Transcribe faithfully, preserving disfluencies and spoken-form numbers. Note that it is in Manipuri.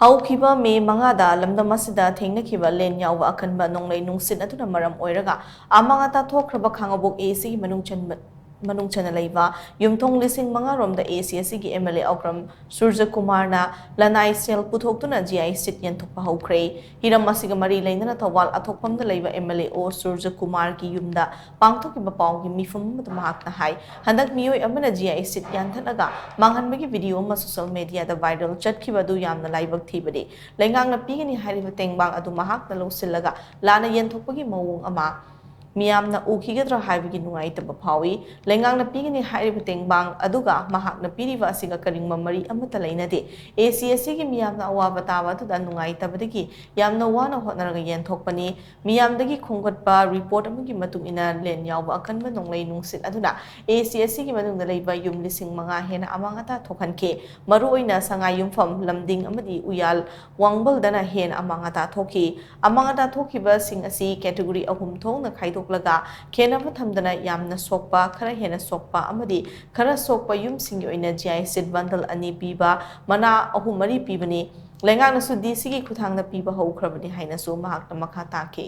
ꯍꯧꯈꯤꯕ ꯃꯦ ꯃꯉꯥꯗ ꯂꯝꯗꯝ ꯑꯁꯤꯗ ꯊꯦꯡꯅꯈꯤꯕ ꯂꯦꯟ ꯌꯥꯎꯕ ꯑꯀꯟꯕ ꯅꯣꯡꯂꯩ ꯅꯨꯡꯁꯤꯠ ꯑꯗꯨꯅ ꯃꯔꯝ ꯑꯣꯏꯔꯒ ꯑꯃꯥꯡ ꯑꯇꯥ ꯊꯣꯛꯈ꯭ꯔꯕ ꯈꯥꯉꯕꯣꯛ ꯑꯦ ꯁꯤꯒꯤ ꯃꯅꯨꯡ ꯆꯟꯕ ꯃꯅꯨꯡ ꯆꯟꯅ ꯂꯩꯕ ꯌꯨꯝꯊꯣꯡ ꯂꯤꯁꯤꯡ ꯃꯉꯥ ꯔꯣꯝꯗ ꯑꯦ ꯁꯤ ꯑꯁꯤꯒꯤ ꯑꯦꯝ ꯑꯦꯜ ꯑꯦ ꯑꯣꯀ꯭ꯔꯝ ꯁꯨꯔꯖꯀꯨꯃꯥꯔꯅ ꯂꯅꯥꯏ ꯁꯦꯜ ꯄꯨꯊꯣꯛꯇꯨꯅ ꯖꯤ ꯑꯥꯏ ꯁꯤꯠ ꯌꯦꯟꯊꯣꯛꯄ ꯍꯧꯈ꯭ꯔꯦ꯫ ꯍꯤꯔꯝ ꯑꯁꯤꯒ ꯃꯔꯤ ꯂꯩꯅꯅ ꯊꯧꯕꯥꯜ ꯑꯊꯣꯛꯐꯝꯗ ꯂꯩꯕ ꯑꯦꯝ ꯑꯦꯜ ꯑꯦ ꯑꯣ ꯁꯨꯔꯖꯀꯨꯃꯥꯔꯒꯤ ꯌꯨꯝꯗ ꯄꯥꯡꯊꯣꯛꯈꯤꯕ ꯄꯥꯎꯒꯤ ꯃꯤꯐꯝ ꯑꯃꯗ ꯃꯍꯥꯛꯅ ꯍꯥꯏ, ꯍꯟꯗꯛ ꯃꯤꯑꯣꯏ ꯑꯃꯅ ꯖꯤ ꯑꯥꯏ ꯁꯤꯠ ꯌꯥꯟꯊꯠꯂꯒ ꯃꯥꯡꯍꯟꯕꯒꯤ ꯚꯤꯗꯤꯑꯣ ꯑꯃ ꯁꯣꯁꯤꯌꯦꯜ ꯃꯦꯗꯤꯌꯥꯗ ꯚꯥꯏꯔꯦꯜ ꯆꯠꯈꯤꯕ ꯑꯗꯨ ꯌꯥꯝꯅ ꯂꯥꯏꯕꯛ ꯊꯤꯕꯅꯤ꯫ ꯂꯩꯉꯥꯛꯅ ꯄꯤꯒꯅꯤ ꯍꯥꯏꯔꯤꯕ ꯇꯦꯡꯕꯥꯡ ꯑꯗꯨ ꯃꯍꯥꯛꯅ ꯂꯧꯁꯤꯜꯂꯒ ꯂꯥꯟꯅ ꯌꯦꯟꯊꯣꯛꯄꯒꯤ ꯃꯑꯣꯡ ꯑꯃ ꯃꯤꯌꯥꯝꯅ ꯎꯈꯤꯒꯗ꯭ꯔꯥ ꯍꯥꯏꯕꯒꯤ ꯅꯨꯡꯉꯥꯏꯇꯕ ꯐꯥꯎꯏ꯫ ꯂꯩꯉꯥꯛꯅ ꯄꯤꯒꯅꯤ ꯍꯥꯏꯔꯤꯕ ꯇꯦꯡꯕꯥꯡ ꯑꯗꯨꯒ ꯃꯍꯥꯛꯅ ꯄꯤꯔꯤꯕ ꯑꯁꯤꯒ ꯀꯔꯤꯒꯨꯝꯕ ꯃꯔꯤ ꯑꯃꯠꯇ ꯂꯩꯅꯗꯦ꯫ ꯑꯦ ꯁꯤ ꯑꯁꯤꯒꯤ ꯃꯤꯌꯥꯝꯅ ꯑꯋꯥꯕ ꯇꯥꯕ ꯑꯗꯨꯗ ꯅꯨꯡꯉꯥꯏꯇꯕꯗꯒꯤ ꯌꯥꯝꯅ ꯋꯥꯅ ꯍꯣꯠꯅꯔꯒ ꯌꯦꯟꯊꯣꯛꯄꯅꯤ꯫ ꯃꯤꯌꯥꯝꯗꯒꯤ ꯈꯣꯝꯒꯠꯄ ꯔꯤꯄꯣꯔꯠ ꯑꯃꯒꯤ ꯃꯇꯨꯡ ꯏꯟꯅ, ꯂꯦꯟ ꯌꯥꯎꯕ ꯑꯀꯟꯕ ꯅꯣꯡꯂꯩ ꯅꯨꯡꯁꯤꯠ ꯑꯗꯨꯅ ꯑꯦ ꯁꯤ ꯑꯁꯤꯒꯤ ꯃꯅꯨꯡꯗ ꯂꯩꯕ ꯌꯨꯝ ꯂꯤꯁꯤꯡ ꯃꯉꯥ ꯍꯦꯟꯅ ꯑꯃꯥꯡ ꯑꯇꯥ ꯊꯣꯛꯍꯟꯈꯤ꯫ ꯃꯔꯨꯑꯣꯏꯅ ꯁꯉꯥꯏ ꯌꯨꯝꯐꯝ, ꯂꯝꯗꯤꯡ ꯑꯃꯗꯤ ꯎꯌꯥꯜ ꯋꯥꯡꯕꯜꯗꯅ ꯍꯦꯟꯅ ꯑꯃꯥꯡ ꯑꯇꯥ ꯊꯣꯛꯈꯤ꯫ ꯑꯃꯥꯡ ꯑꯇꯥ ꯊꯣꯛꯈꯤꯕꯁꯤꯡ ꯑꯁꯤ ꯀꯦꯇꯦꯒꯣꯔꯤ ꯑꯍꯨꯝ ꯊꯣꯛꯅ ꯈꯥꯏꯗꯣꯛꯂꯒ ꯈꯦꯠꯅꯕ ꯊꯝꯗꯅ ꯌꯥꯝꯅ ꯁꯣꯛꯄ, ꯈꯔ ꯍꯦꯟꯅ ꯁꯣꯛꯄ ꯑꯃꯗꯤ ꯈꯔ ꯁꯣꯛꯄ ꯌꯨꯝꯁꯤꯡꯒꯤ ꯑꯣꯏꯅ ꯖꯤ ꯑꯥꯏ ꯁꯤꯠ ꯕꯟꯗꯜ ꯑꯅꯤ ꯄꯤꯕ ꯃꯅꯥ ꯑꯍꯨꯝ ꯃꯔꯤ ꯄꯤꯕꯅꯤ꯫ ꯂꯩꯉꯥꯛꯅꯁꯨ ꯗꯤ ꯁꯤꯒꯤ ꯈꯨꯠꯊꯥꯡꯗ ꯄꯤꯕ ꯍꯧꯈ꯭ꯔꯕꯅꯤ ꯍꯥꯏꯅꯁꯨ ꯃꯍꯥꯛꯅ ꯃꯈꯥ ꯇꯥꯈꯤ꯫